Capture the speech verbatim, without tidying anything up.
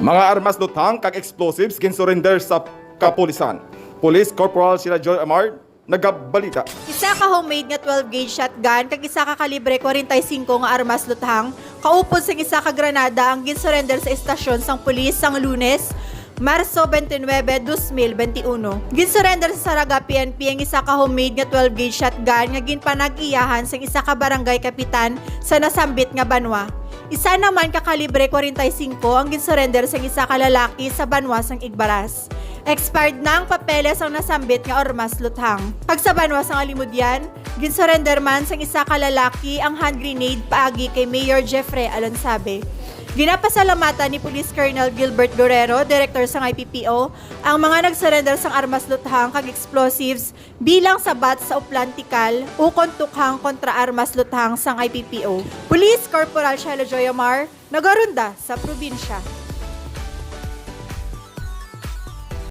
Mga armas luthang kag explosives ginsurrender sa kapulisan. Police Corporal Sheila Joy Amar nagabalita. Isa ka homemade nga twelve gauge shotgun kag isa ka kalibre forty-five nga armas luthang, kaupod sang isa ka granada ang ginsurrender sa estasyon sang pulis sang Lunes, Marso twenty-nine, twenty twenty-one. Ginsurrender sa Saraga P N P ang isa ka homemade nga twelve gauge shotgun nga ginpanag-iyahan sang isa ka barangay kapitan sa nasambit nga banwa. Isa naman ka kalibre forty-five ang ginsurrender sang isa ka lalaki sa banwa sang Igbaras. Expired na ang papeles sang nasambit nga armas luthang. Kag sa banwa sang Alimodian, ginsurrender man sang isa ka lalaki ang hand grenade paagi kay Mayor Jeffrey Alonsabe. Ginapasalamatan ni Police Colonel Gilbert Guerrero, Director sang I P P O, ang mga nagsurrender sang armas luthang kag explosives bilang sabat sa uplan tikal ukon tukhang kontra armas luthang sang I P P O. Police Corporal Shelo Joyamar, nagarunda sa probinsya.